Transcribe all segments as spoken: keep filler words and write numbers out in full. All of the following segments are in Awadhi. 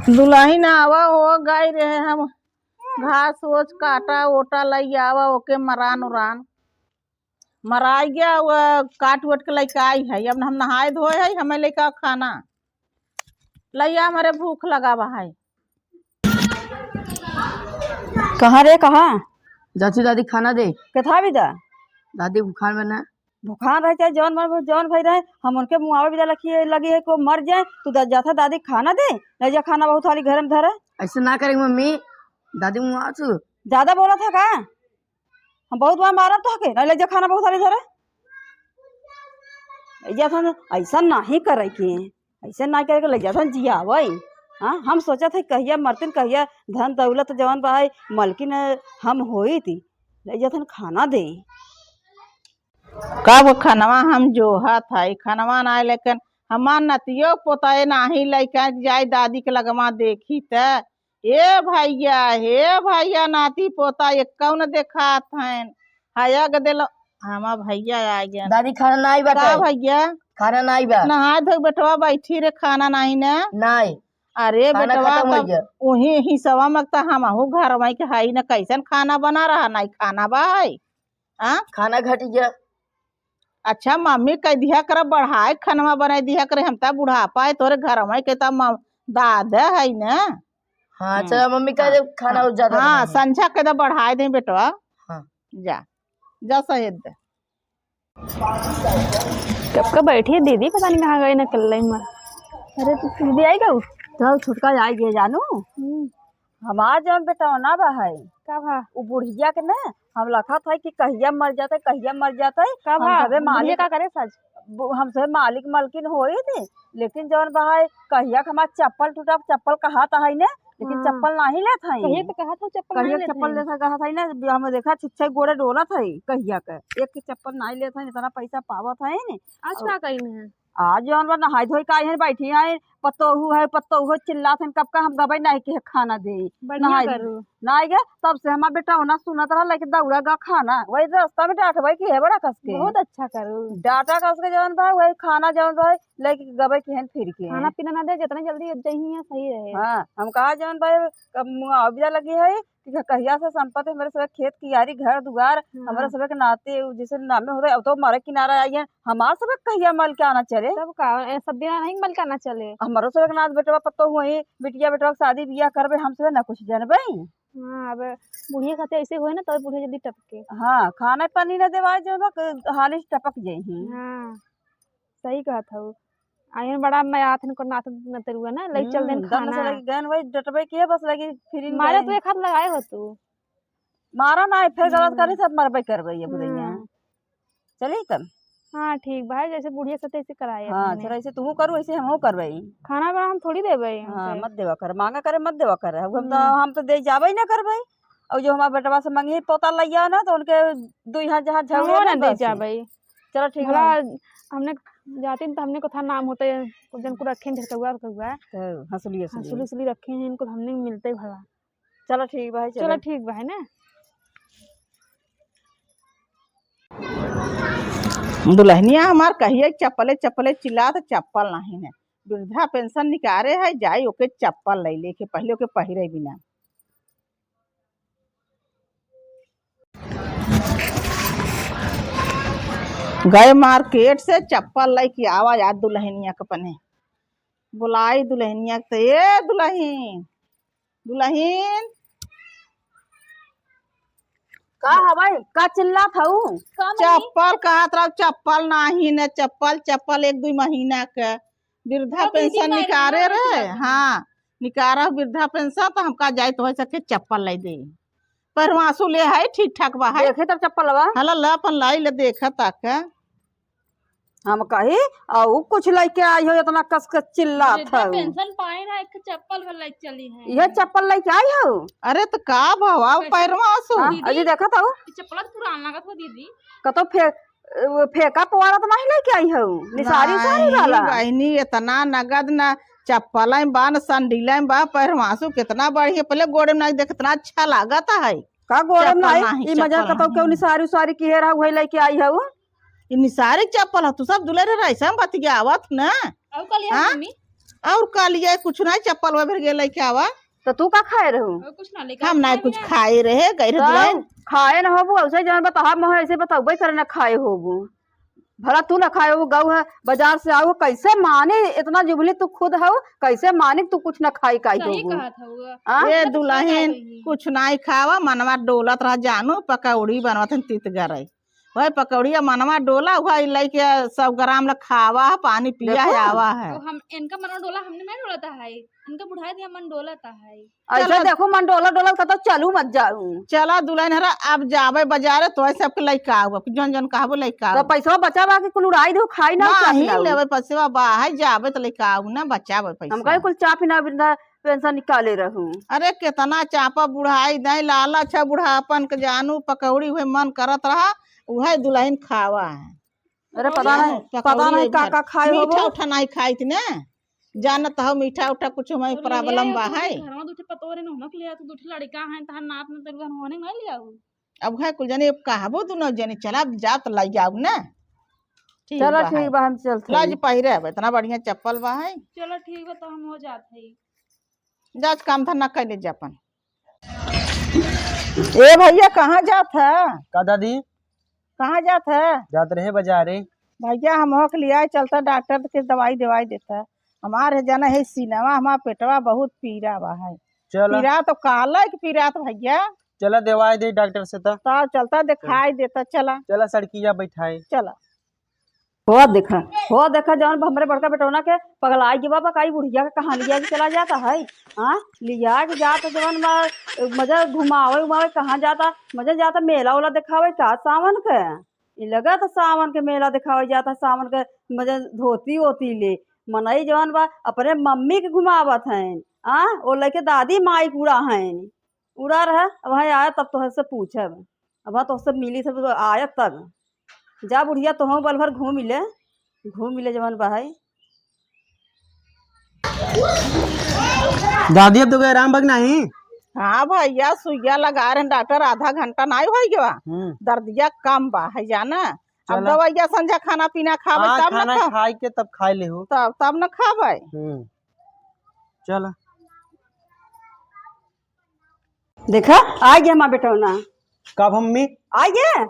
दुलहिन आवा हो गई रहे, हम घास ओस काटा ओटा लई आवा, ओके मरान उरान मराई गया, वो काट ओट के लइके आई है। अब हम नहाए धोए है, हमें लइका खाना लइया, हमरे भूख लगा बा है। कहाँ रे, कहाँ? जाती दादी खाना दे। कथा भी दा? दादी भूखान बना। भूखान रहे चाहे जौन मन, जौन भई रहे, हम उनके मुआवे भी लगी, लगी है, को मर जाए, तू दा-, जाता दादी खाना दे, ले जा खाना बहुत हाली घर में धरे। ऐसे ना करेंगे मम्मी, दादी मुआ तू। ज्यादा बोला था का? हम बहुत बार मारब तोहके, नहीं ले जा खाना बहुत हाली धरे। ले जा खाना, ऐसा नहीं करे के, ऐसे नहीं करे के, ले जा खाना जियावे। हाँ, हम सोचत है कहिया मरतिन, कहिया धन दौलत जवन बा है, मलकिन हम होई थी, ले जा खाना दे। कब खनवा हम जोहत है, खनवा ना, लेकिन हमार नतियो पोताए नाही लइका जाए दादी के लगमा देखी त ए भैया, हे भैया, नाती पोता एक्कौ न देखात हन। हया गदेलो, हमा भैया आ गया। दादी, खाना नाई बाटे। का भैया? खाना नाई बा। नहाए धोए बेटवा बैठी रे, खाना नाही न? नाई। अरे खाना बेटवा, खतम होइ तब गया। उही हिसवा में त हमहू घर में के हई न, कैसन खाना बना रहा, नाई खाना बा है? हाँ? खाना घट गया। अच्छा, मम्मी कह दिया कर बढ़ाए, खनवा बनाई दिया कर, हम त बुढ़ापा है, तोरे घर में के त म-, दादा है न। हाँ, हम्म। चला मम्मी कह दे, खाना हाँ। ज्यादा हाँ, बनाई। संझा के त बढ़ाए दे बेटवा। हाँ। जा, जा सहेद दे। कब का बैठी है दीदी, पता नहीं कहाँ गई ना कल्लई में। अरे, तू दीदी आई गऊ? तो छोटका आई गए जानू। हम्म। हमार जौन बेटौना बा है, का भा? उ बुढ़िया के ना, हम लखत है कि कहिया मर जाते, कहिया मर जाते। का हम भा? सबे बुढ़िया मालिक, का करे सच? बु-, हम सबे मालिक मलकिन होई थे, लेकिन जौन बा है, कहिया के हमार चप्पल टूटा, चप्पल कहात है ने, लेकिन हाँ। चप्पल नाही लेत है। कहिया तो कहा था चप्पल कहिया नाही लेत चप्पल है। लेत है, कहा था ने, हम देखा छुच्छे गोड़े डोलत है कहिया के, एक के चप्पल नाही लेत है, इतना पैसा पावत है ने। आज और का कहीं है? आज जौन बा नहाई धोई के आई है, बैठी है, पतोहू है, पतोहू चिल्लात है, कब का हम गबई नाही के खाना दे। बढ़िया नहाई करू। नाही गे, तब से हमार बेटौना सुनत रहा, लेके दौड़ा गा खाना, वही रास्ता में डांटबे की है बड़ा कस के। बहुत अच्छा करू। डांटा कस के जौन बा, वही खाना जौन बा, लेके गबे की है फिर के। खाना पीना ना दे, जितना जल्दी जइही है, सही रहे। हाँ, हम कहा जौन बा, कब मुआवजा लगी है, कि कहिया से संपत्ति हमरे सबे खेत कियारी, घर दुआर, हाँ। हमरे सबे के नाते उ जैसे नामे होते, अब तो मारे किनारा आई है, हमार सबे कहिया मल के आना चले। तब का, ए, सब दिन नहीं मल के आना चले। हमरो सबे के नात बेटवा पत्तो हुई, बिटिया बेटवा के शादी बियाह करबे, हम सबे ना कुछ जानबे। हाँ, अब बुढ़िया खाते ऐसे होए ना, तो बुढ़िया जल्दी टपके। हाँ, खाना पानी ना देवाए जो ना, क-, हाली से टपक जाई ही। हाँ। सही कहत हऊ। आइन बड़ा मयात हन को नात नतरुआ ना, लई चल देन हम्म, दन खाना। से लगी गन वही डटबे के, बस लगी फिरिन मारे गई। तो एक हाथ लगाए हो तू। मारा ना, फिर गलत हम्म। करी, सब मरबे करबे ये बुढ़िया। हम्म। चली तब। हाँ, ठीक भाई, जैसे बुढ़िया साथे ऐसे कराए हाँ, अपने। चला, ऐसे तू करू, ऐसे हमहू करबे। खाना बना हम थोड़ी देबे हाँ, हमसे। मत देवा कर, मांगा करे, मत देवा कर। अब हम तो, हम्म। हम तो दे जाबे ही ना करबे। और जो हमार बेटवा से मंगी पोता लइया ना, तो उनके दुई हाथ जहाँ झगड़े हमहू ना ना दे बस। जाबे। चलो ठीक भला है। हमने जाती न तो हमने को था नाम होते, जन को रखे न झटकौआ, रखौआ। तो हंसुली, हंसुली। हंसुली, हंसुली रखे हैं इनको, हमने मिलते भला। चलो ठीक बा, चलो चलो। ठीक बा, है ना? दुल्हनिया हमार कहिए चप्पले चप्पले चिल्लात, चप्पल नहीं है। वृद्धा पेंशन निकारे है, जाई ओके चप्पल ले लेके, पहले ओके पहिरे बिना। गए मार्केट से चप्पल लेके आवा यार दुल्हनिया के पने। बुलाई दुल्हनिया के, ए दुल्हन, दुल्हन। का हवाई? का चिल्लात हऊ? का मम्मी? चप्पल कहत रहू, चप्पल नाही न, चप्पल, चप्पल एक दुई महीना के। वृद्धा तो दीदी पेंशन मारी निकारे मारी रहे, चिल्लात हऊ। हाँ, निकारा वृद्धा पेंशन, तो हमका जाए तो हो सके चप्पल ले दे। पहरवासु ले है, ठीक ठाक बा है। देखे तब चप्पलवा। हला ला अपन लाई ले देखा ताका। हम कही, "अउ कुछ लइके आई हो, इतना कस के चिल्लात वृद्धा हऊ।" पेंशन पाए ना, एक चप्पल भर लइके चली है। इहे चप्पल लइके आई हऊ? अरे त का भवा, कैसे? पैरवा आसू? हाँ, दीदी, अजी देखत हऊ? ई चप्पल तो पुरान लागत हो दीदी। कतो फे-, वो फेंका पुआरा तो नहीं लइके आई हऊ? निसारी उसारी नहीं वाला? बहिनी, इतना नगद ना चप्पल बा, न संडील बा, पैरवा आसू कितना बढ़िया, पहले गोड़े में ना देख, कितना अच्छा लागत है। का गोड़े में चप्पल नहीं? नहीं, ई मजा चप्पल कतो नहीं। क्यों निसारी उसारी किहे रहा, वही लइके आई हऊ? ई निसारी चप्पल ह, तू सब दुलरे रह, ऐसा बतियावत न। अउ का लिया हाँ? मम्मी? और का लिया, कुछ नाहीं, चप्पल वह भर गया लेके आवा। तो तू का खाए रहू? और कुछ ना लेके हम ना आए कुछ ना। खाए रहे, गए रहे तो दुल्हन। खाए ना होबू, ऐसे जौन बताहा मोह ऐसे बतौबे करे ना खाए होबू। भला तू ना खाए होबू, गऊ है बाजार से आऊ, कैसे मानी इतना जुबली तू खुद हऊ, कैसे मानी तू कुछ ना खाई काई सही होबू? कहत हऊ। हाँ? ये ये तो दुल्हन खाए रही। कुछ नाहीं खावा, मनवा डोलत रहा जानू, पकौड़ी बनवत हन तीत गरई। वही पकौड़िया मनवा डोला, वही लइके सौ ग्राम ला खावा है, पानी पिया है, देखो, आवा है। तो हम इनका मनवा डोला, हमने नहीं डोलता है, इनका बुढ़ाई दिया मन डोलता है। ऐसे चला। देखो मन डोला डोला का तो चलू मत जाऊ। चला दुल्हन हरा, अब जाबे बाजारे तो ऐसे आपके लइका आऊ, अब जौन जौन कहबो लइका तो आऊ। पैसा बचा बा कि कुल उड़ाई दो, खाई ना, चाप नहीं ना लेवे पैसा बा है, जाबे तो लइका आऊ ना, बचावे पैसा। हम कहे कुल चाप ना बिंदा पेंशन निकाले रहू। अरे केतना चापा बुढ़ाई दे, लालच है बुढ़ापन के जानू, पकौड़ी हुए मन करत रहा, उहे दुल्हन खावा है। अरे पता नहीं, पता नहीं का का खाए हो। मीठा उठा नहीं खाइत ने, जानत हो मीठा उठा कुछ हमें problem बा है। घरवा दूठे पतोरे न होनक लिया, तू दूठे लड़का है, तहार नात में तेरे होने नहीं लिया हो। अब है कुल जने, अब कहबो दुनो जने, चला अब जात लाई जाऊ ना। ठीक चला बा ठीक है। बा, हम चलत हई। लाज पहिरे अब इतना बढ़िया चप्पल बा है। चला ठीक बा, तो हम हो जात हई। जात काम धंधा कैले जा अपन। ए भैया, कहाँ जात है? का दादी? कहाँ जात है? जात रहे बाजारे। भैया, हम होक लिया चलता, डॉक्टर के दवाई देवाई देता। हमार है जाना है सीनवा, हमार पेटवा बहुत पीरा बा है। चला। पीरा तो काला के पीरा तो भैया। चला देवाई दे डॉक्टर से तो। तो चलता देखाई देता, चला। चला सड़किया बैठाए। चला। हो देखा, हो देखा, जवन हमरे बड़का बेटौना के पगलाई गवा बा, काई बुढ़िया के कहाँ लिया के चला जाता है, हाँ, लिया के जाता जवन बा, मजा घुमावे उमावे कहाँ जाता, मजा जाता मेला उला देखावे का सावन के, ई लगा था सावन के मेला देखावे जाता, सावन के मजा धोती ओती ले, मनई जवन बा अपने मम्मी के घुमावत हैं, आ, ओ लइके दादी माई के उड़ा हैं, उड़ा रहा, अब वहाँ आया तब तोहसे पूछब, अब वहाँ तोहसे मिली सब आया तब। जा बुढ़िया, तोहू बल भर घूम ले, घूम ले जवन बा है। दादी, अब तो गए आराम बा कि नहीं? हाँ भैया, सुइया लगा रहे हैं डॉक्टर, आधा घंटा नहीं हो गया, हम्म। दर्दिया कम बा है जाना। अब चला। दवाइया संझा खाना पीना खावे हाँ, तब न खाना खा-, खाए के तब खाए ले हो। तब, तब न खावे। हम्म। चला। देखा, आ गया हमार बेटौना। कब मम्मी? आ गया।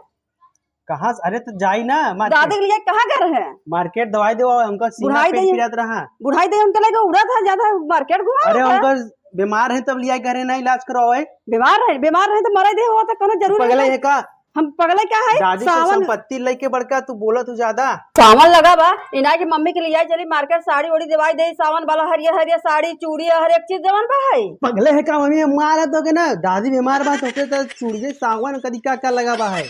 कहाँ से? अरे तो जाई ना मार्केट। दादी के लिए कहाँ गए रहे? मार्केट दवाई देवा, उनका सीना बुढ़ाई पेट दे, पिरात रहा। बुढ़ाई दे उनके लेके उड़ा था, ज्यादा मार्केट घुमा अरे था। उनका बीमार है तब लिया घरे ना इलाज करवावे। बीमार रहे, बीमार रहे तो मरे दे हुआ था, कोनो जरूरी पगले है। है का? हम पगले क्या है? दादी के सावन संपत्ति लेके बड़का तू बोला तू ज्यादा। सावन लगा बा, इनाई के मम्मी के लिए चली मार्केट, साड़ी ओड़ी दिवाई दे, सावन वाला हरियर हरियर साड़ी, चूड़ी, हर एक चीज जवन बा है। पगले है का मम्मी, मारा तो के ना, दादी बीमार बा तो के तो चूड़िए सावन कदी का का लगा बा है।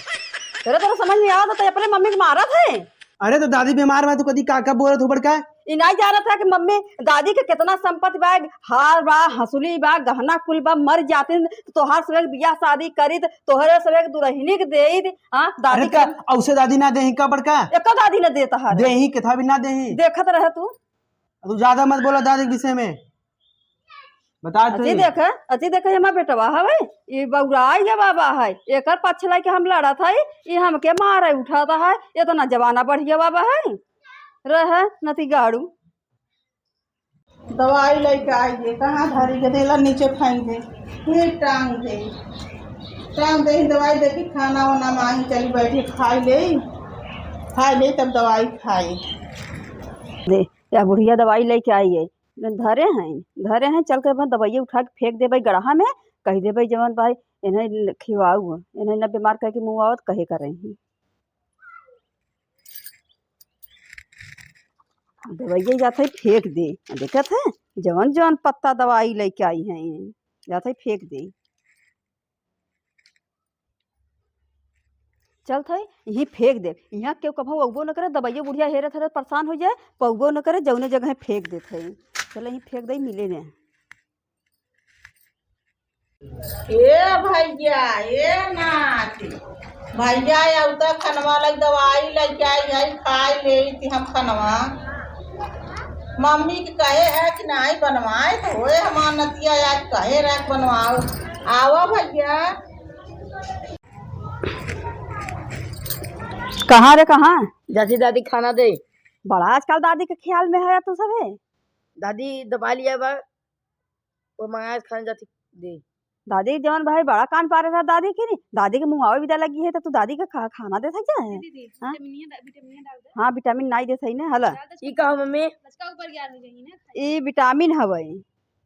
तेरे तोरा समझ में आवत तो अपने मम्मी के मारत है। अरे तो दादी बीमार बा तो कदी का का बोलत हो बड़का? ई नाई जानत है कि मम्मी दादी के कितना संपत्ति बा, हार बा, हंसुली बा, गहना कुल बा, मर जाते तो तोहार सबके बियाह शादी करी तो तोहरे सबके दुल्हनी के देई। हाँ, दादी अरे का के औसे दादी ना देही का बड़का? एको दादी ना देता है। देही, केथा भी ना देही। देखत रहे तू। तू ज्यादा मत बोला दादी के विषय में। बता तू अजी ही। देखे, अजी देखे, हमार बेटवा हवे, ई बौराई गवा बा है, एकर पक्ष लेके हम लड़त है, ई हमके मारे उठाता है, इतना जमाना बढ़ गवा बा है। रहे नती गाड़ू। दवाई लेके आई है, कहाँ धरी के देला, नीचे फेंक दे, फिर टांग दे, टांग दे, दवाई दे के खाना वाना मांगी, चली बैठी खाई ले, खाई ले तब दवाई खाई। दे, या बुढ़िया दवाई लेके आई है, धरे हैं, धरे हैं, चल के अपन दवाइया उठा के फेंक देबै गड़हा में, कह देबै जवन भाई इन्हें खिवाऊ, इन्हें न बीमार करके मुँह आवत कहे कर रही। दवाइया जात है फेंक दे, देखत है जवन जवन पत्ता दवाई लेके आई हैं, जात है फेंक दे। चलत है यहीं फेंक दे, यहाँ केहू कभू अउबो न करे, दवाइयो बुढ़िया हेरत हेरत परेशान हो जाए, पउबो न करे, जौने जगह फेंक देत है। चल यहीं फेंक दे, मिले ने। ए भैया, ए नाती, भैया अउता खनवा लग दवाई लेके आई है, खाई ले थी हम खनवा। मम्मी के कहे है कि नाई बनवाए तो होए, हमार नतिया आज कहे रह बनवाओ। आवा भैया। कहाँ रे, कहाँ? चाची, दादी खाना दे। बड़ा आजकल दादी के ख्याल में है तू सभे। दादी दवाई लिया बा, वो मंगाए खाने जाती दे। दादी जवन भाई बड़ा कान पारे रहा दादी की नी, दादी के मुंह आवे बिदा लगी है, तो तू दादी के खा-, खाना देत है क्या है? दीदी, हाँ? विटामिनिया डा-, विटामिनिया डाल दे। हाँ, विटामिन नाई देत है ना, हला। डाल दे, ई का हो मम्मी? लचका ऊपर यार हो जाई ना, खाई। ई विटामिन हवे,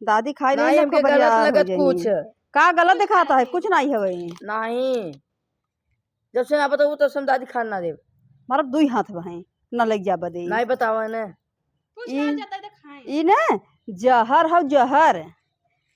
दादी खाई नाई, रही ना, हमके खूब गलत बरियार हो लगत जाई। कुछ। का गलत कुछ दिखाता है? नहीं। कुछ नाई हवे। नाई। जब से ना बताऊ, तब से हम दादी खान ना देब। मारब दुई हाथ बहई, ना लग जा बदे। नाई बतावा ने। कुछ ई, ना जाता है तो खाएं। ई ना जहर हौ जहर,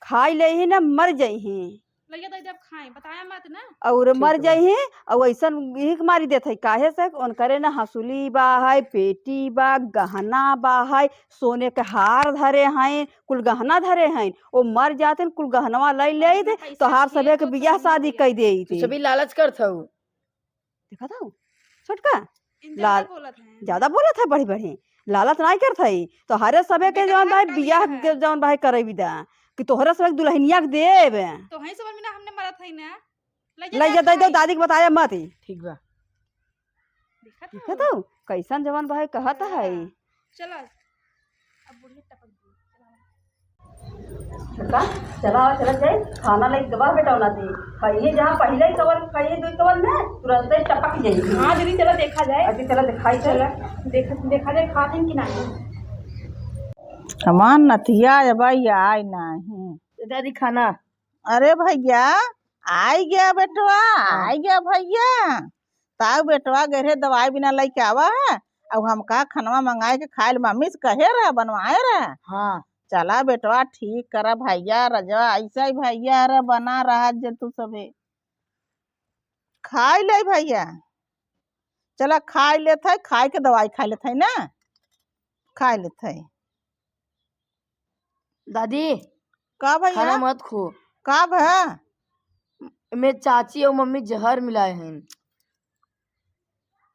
खाई लेही ना मर जइही। लग जाता है जब खाएं, बताया मत ना। और मर ठीक बा। जइही, और ऐसन यही के मारी देत है, काहे से उनकरे ना हंसुली बा है, पेटी बा, गहना बा है, सोने के हार धरे हैं, कुल गहना धरे हैं, वो मर जाते हैं, कुल गहनवा लई लेइत, पैसा तोहार सभे के बियाह शादी कई देइत। तू सभी लालच करत हऊ। देखत हऊ? छोटका, इन ज्यादा लाल-, बोलत हैं। ज्यादा बोलत है, बढ़ी बढ़ी। लालच नाई करत है। तोहरे सभे के बेटा जवन भाई बियाह के जवन भाई करे बिदा, कि तोहरे सभे के दुल्हनिया के देब। तो है समझ में ना, हमने मरत है ना। लई जा, दे दो, दादी के बताया मत ही। ठीक बा। देखत हऊ? कैसन जवन भाई कहत है। चला, अब बुढ़िया टपक गई। चला, चला, चला जाए, खाना लेके गवा बेटा, ना दे। खाइए जहाँ पहले ही कवर, खाइए दो कवर में, तुरंत ही टपक जाएगी। हाँ दीदी, चला देखा जाए। अभी चला दिखाई चला, चला। देख, देखा जाए, खाते हैं कि नहीं। हमार नथिया अब आए नहीं। दादी खाना। अरे भैया, आई गया बेटवा, हाँ। आई गया भैया। ताऊ बेटवा गए रहे दवाई बिना लइके आवा है, अब हमका खनवा मंगाए के खाए ल मम्मी से कहे रहा, बनवाए रहा। हाँ। चला बेटवा, ठीक करा भैया, रजवा ऐसा ही भैया रे, बना रहा जे तू सभे। खाई ले भैया, चला खाई लेत है, खाई के दवाई खाई लेत है ना, खाई लेत है। दादी, का भैया? खाना मत खो। का भा? में चाची और मम्मी जहर मिलाए हैं।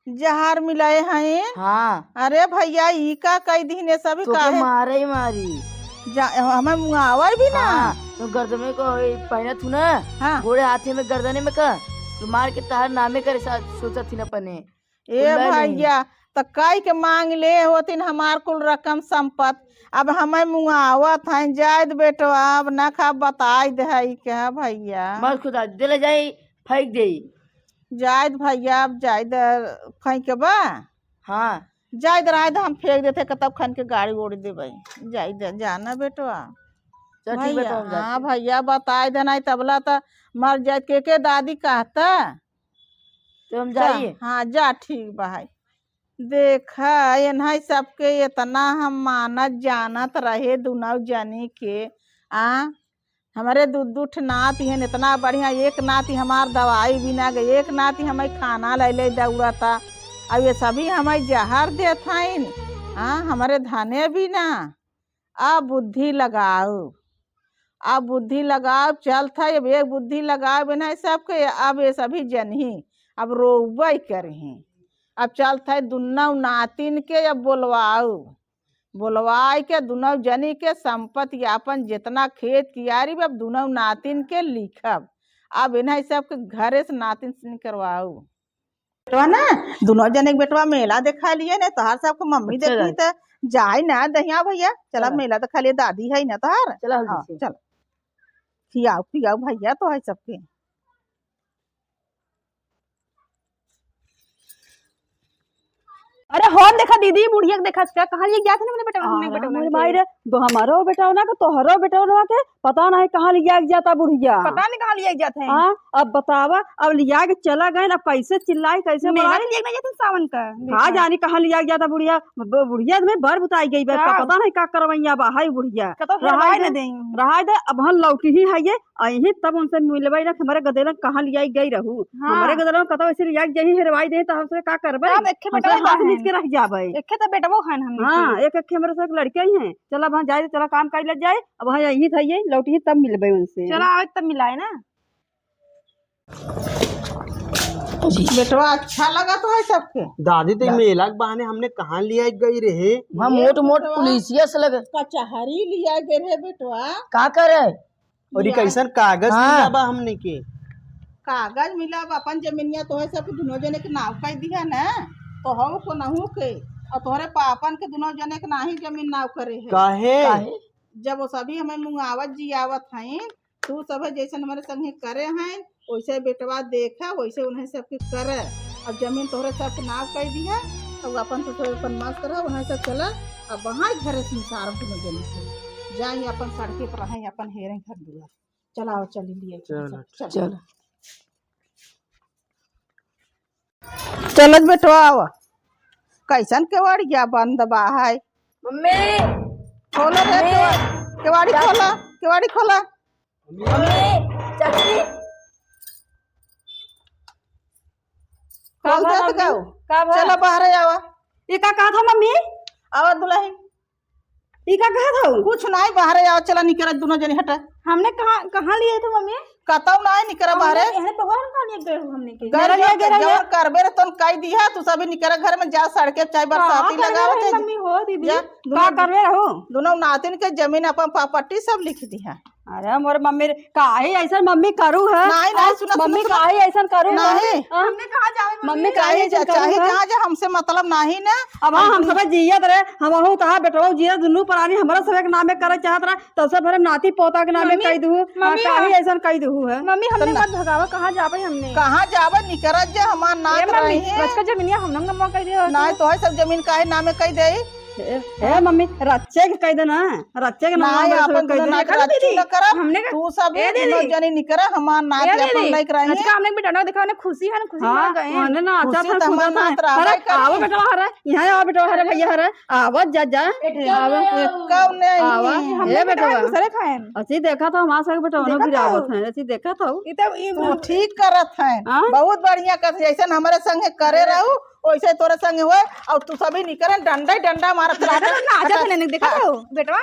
जहर मिलाए हैं? हाँ। अरे भैया, ई का कई दीने सभी तो काहे? मारे ही मारी। जा, हमें मुआवे भी ना। हाँ, तो गर्दन में को ई पहनत हूँ ना, हाँ। गोड़े हाथे में गर्दने में का, तो मार के तहार नामे करे सा-, सोचत थी ना पने। ए भैया, त कई के मांग ले होतिन हमार कुल रकम संपत, अब हमें मुआवत हैं, जायद बेटवा, अब ना खा बताई दे है के भैया। मत खुदा, देले जाई, फेंक देई। जायद भैया, अब जायद फेंक बा? हाँ। जायद रहे दे, हम फेंक देते, कतब खन के गाड़ी ओढ़ देबे। जायद जाना बेटवा। चल ठीक भैया, बेटवा, हम जाते। हाँ भैया, बताई दे, नहीं तबला त मर जाए के, के दादी कहता। तो हम जा, जाइए। हाँ, जा, ठीक बा है। देखा, एन्हई सबके एतना हम मानत जानत रहे दुनौ जनी के, आ, हमरे दू, दू ठे नाती हन, एतना बढ़िया, एक नाती हमार दवाई बिना गए, एक नाती हमें खाना ले ले दौड़ता, अब ये सभी हमें जहर देत हइन, आ, हमरे धने बिना। अब बुद्धि लगाओ, अब बुद्धि लगाओ, चलत है, अब एक बुद्धि लगाओ बिना सबके, अब ये सभी जनही, अब रोबई करही। अब चलत है दुन्नौ नातिन के, अब बोलवाओ, बोलवाई के दुनौ जनी के संपत्ति आपन जितना खेत कियारी बा, अब दुनौ नातिन के लिखब। अब इन्हें सबके घरे से नातिन से निकरवाओ। बेटवा ना, दुनो जने के बेटवा मेला देखा लिए ने, तोहार सबके मम्मी अच्छा देखी दादी। त जाई ना दहिया भैया, चला चला। मेला देखा लिए, दादी है ना तोहार। चला हल्दी हाँ, से। चल। खियाओ, खियाओ भैया तो है सबके। अरे हम देखा दीदी, बुढ़िया के देखा, कहाँ लिए जात है ना अपने बेटवा, हमने अरे बेटवा हमरे के। माई रे, तो हमारो बेटवा ना के, तोहरो बेटवा ना के, पता नहीं कहाँ लिया के जाता बुढ़िया। पता नहीं कहाँ लिया के जात है। हाँ, अब बतावा, अब लिया के चला गए, अब कैसे चिल्लाई, कैसे मेला बोलाई? में लिया के ना जात है सावन का, कहाँ देखा। जानी कहाँ लिया के जाता बुढ़िया। ब-, बुढ़िया में बर बुताई गई बा, का? पता नहीं का करवैया बा, हाय बुढ़िया। कतौ रहाई हेरवाई दे, न देई। रहाई दे, अब हम लौटी ही है ये, अइहीं तब उनसे मिलबै ना कि हमरे गदेलन कहाँ लियाई गई रहू। हाँ। हमरे गदेलन कतौ ऐसे लियाई जहीं हेरवाई दे तो हमसे का करबै? तब एक्खे हमसे बेटवा हाथ बा नीच के हन। रह जाबै। एक्खे तो बेटवो हन हमनी हाँ, के। एक एक्खे हमरे सब लड़के ही हैं। चला वहाँ जाए, चला काम काज लग जाए। अब वहाँ यहीं था ये, लौटी तब मिलबै उनसे। चला आवे तब मिलाए ना। बेटवा अच्छा लगा तो है सबके। दादी तो बा- मेला के बहाने हमने कहाँ लिया गई रहे? वहाँ ये मोट मोट बेटवा पुलिसिया से लगे। कचहरी लिया गए रहे बेटवा। का करे? और ये लिया- कैसन कागज हाँ। मिला बा हमने के? कागज मिला बा, अपन जमीनिया तो है सब दुनों जने के नाव कर दिया ना, तो हो को नहू के। और तोहरे पापन के दुनों जने के नाहीं जमीन नाव करे है। काहे? काहे? जब वो सभी हमें मुंगावत जियावत हैं, तू सभे जैसन हमरे संगे करे हैं, वैसे बेटवा देखे, वैसे उन्हें सबके करे। अब जमीन तोहरे सबके नाव कइ दिहे, तब अपन तो तोहरे अपन मस्त रह, उन्हें सब चला, अब वहाँ घरे संसार में तुम जमीन के जाए, अपन सड़के पर रहें, अपन हेरें घर दुआर। चलाओ, चली लिए, चलो, चल। चलो। चलत बेटवा आवा। कैसन केवड़िया बंद बा है? मम्मी! खोला रे मम्मी! केवा-, केवाड़ी चाची! खोला, केवाड़ी खोला। मम्मी! चाची! का खोल भा देत मम्मी? गऊ। का भा? चला बाहरे आवा। ये का कहत हो मम्मी? आवा दुलहिन। ई का कहत हऊ? कुछ नाहीं, बाहरे आवा, चला निकरा दुनों जनी हटा। हमने कहाँ, कहाँ लिए थे मम्मी? कतऊ नाहीं निकरा हमने बाहरे। एहने तो घर कहाँ लिए गए हो हमने के? घर मेरा लिए गए रहे। जवन करबे रे तोन कई दिहा, तू सभी निकरा घर में जा, सड़के चाहे हाँ, बरसाती करबे लगावत रहे है। मम्मी हो दीदी। जा, का दुनों करबे रहो? दुनों नातिन के जमीन अपन पापटी सब लिख दिहा। अरे मोर मम्मी रे, काहे ऐसन मम्मी करू है? नाहीं, नाहीं, हाँ, सुना, मम्मी सुना, सुना। काहे ऐसन करू है? नाहीं। हाँ? हमने कहाँ जावे मम्मी? मम्मी काहे चाहे ऐसन जा, करू चाहे है? जहाँ जा, हमसे मतलब नाहीं ना। अब हाँ, हम हम सबे जियत रहे, हमहू तहा बेटवा जियत, दुनू प्राणी हमरा सबे के नामे करे चाहत रहा, तब से भरे नाती पोता के नामे मम्मी, कई दू, हाँ, मम्मी, काहे हाँ। ऐसन कई दू है? मम्मी, हमने तो ना मत भगावा, कहाँ जावे हमने? कहाँ जावे, निकरत जा, हमार नात ए मम्मी, रही है। रचका जमीनिया हम लोग नमवा कई दे हो। नाहीं, तो है सब जमीन काहे नामे कई दे? ए, ए, मम्मी, रच्चे के कह देना, रच्चे के नाम नाहीं, बस अपन कह दुनो देना। नाक देखा ना रच्ची दीदी, न करब। हमने का तू सब ए दीदी। दुनो जनी निकरा, हमार नाक ए अपन दीदी, लइक रही। रच्ची का हमने भी डंडा देखा, हमने खुशी है ना, खुशी हाँ, में गए हैं। हमने ना अच्छा खुशी था, तो हमार खुशी था। नाक रहा अरे, है कर। आवा बेटवा, हरे, यहाँ आवा बेटवा, हरे भैया, हरे, आवा, जा, जा, आवा। कौन नहीं? आवा, हमने ए भी बेटवा। बेटवा दूसरे खाए हैं। असी देखा था, हमार संग बेटवा देखा भी था। आवत है, असी देखा था। ई तो, ई तू ठीक करत है, हाँ? बहुत बढ़िया करत है, जैसन हमरे संगे करे रहू, वैसे तोरे संगे हुए, और तू सभी निकरे डंडा ही डंडा मारत रहे। राधा तो नाचत है, नहीं देखा हाँ। तो, बेटवा।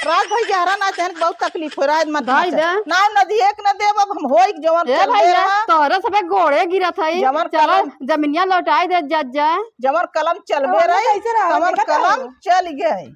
रात भर ग्यारह नाच है, बहुत तकलीफ हो रहा है, मत दाई नाच। दे। ना, ना दी, एक ना देब, अब हम होई जवन ए कर दे भैया, रहा। तोहरे सबे गोड़े गिरत है, जवन चला, कलम जमीनिया लौटाई दे, जज जा। जवन कलम चलबे रही, कैसे रहा? तवन देखा तो? कलम चल गए।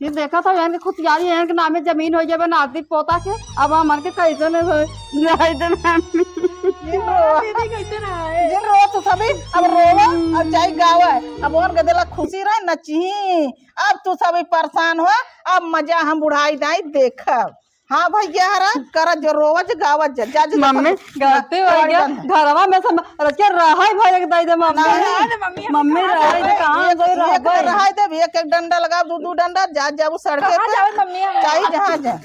ये देखा था, इनके खुतियारी, इनके नामे जमीन हो जावे नाती पोता के, अब हमन के कैसे नहीं होए? जाए दे नानी। जिन रो, दीदी, कैसे रहा है? जिन रो तू सभी, अब रोवा, अब चाहे गावा, अब और गदेला खुशी रहे, नची। अब तू सभी परेशान हो, अब मजा हम बुढ़ाई दाई देखब। हाँ भैया, हरा, करा जो रोवा जो गावा जा, जा, जा, मम्मी, जा, गलती हो गया। घरवा में से म-, रच के रहाई भाई एक दाई दे मम्मी। नहीं। रहा दे मम्मी, हम मम्मी कहाँ रहाई दे, जावे? कहाँ एक, जावे एक रहबे? रहाई दे, एक, एक डंडा लगाओ, दू, दू डंडा, जा, जा, वो सड़के कहाँ पे। जावे मम्मी हम? चाहे जहाँ जा।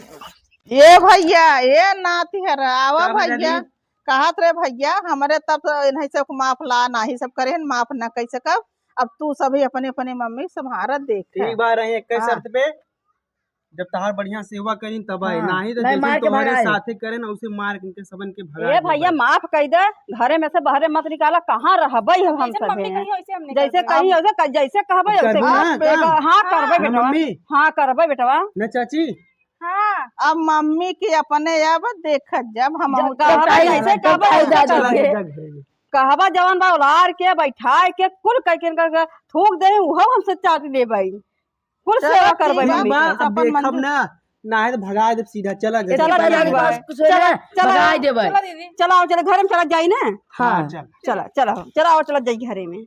ए भैया, ए नाती हरा, आवा का भैया। भैया जी? कहत रहे भैया, हमरे तब तो इन्हीं सब माफ ला, नाही सब करे हन, माफ ना कई सकब। अब तू सभी अपने, अपने मम्मी संभारत देख। ठीक बा, रही एक हाँ। शर्त पे, जब तहार बढ़िया सेवा करीन तब आई, हाँ। नाही तो नहीं, जैसे मार के तोहरे भगाए। साथे करेन, उसे मार के इनके सबन के भगा ए दे भैया, भाई। माफ कई दे, घरे में से बहरे मत निकाला, कहाँ रहबे हम, हम जैसे मम्मी सभे? कही, वैसे हम जैसे निकल कही, वैसे क-, जैसे कहबे, वैसे करबू ना, करबे। का? हाँ, हाँ। करबे ना बेटवा। मम्मी। हाँ, करबे बेटवा। ना चाची। हाँ। अब मम्मी के अपने अब देखत जब हम जब हम कहबे, जैसे कहबे, वैसे चला करबे। जा घरे में। कहबा जवन बा उलार के, बैठाए के, कुल कह के इनका थूक दे, उहो हमसे चाट लेबे। कुल चलो, सेवा करबे ठीक मम्मी बा, के। अब अपन देखब मंदिर ना, ना है तो भगा देब सीधा, चला ए, घर। चला, चला, चला, बस कुछ चला, ना, चला। भगाई देबे। चला दीदी। चला, चला, घरे में चला जाई ना। हाँ, हाँ, चल। चला, चला, चला, आओ, चला जाई घरे में।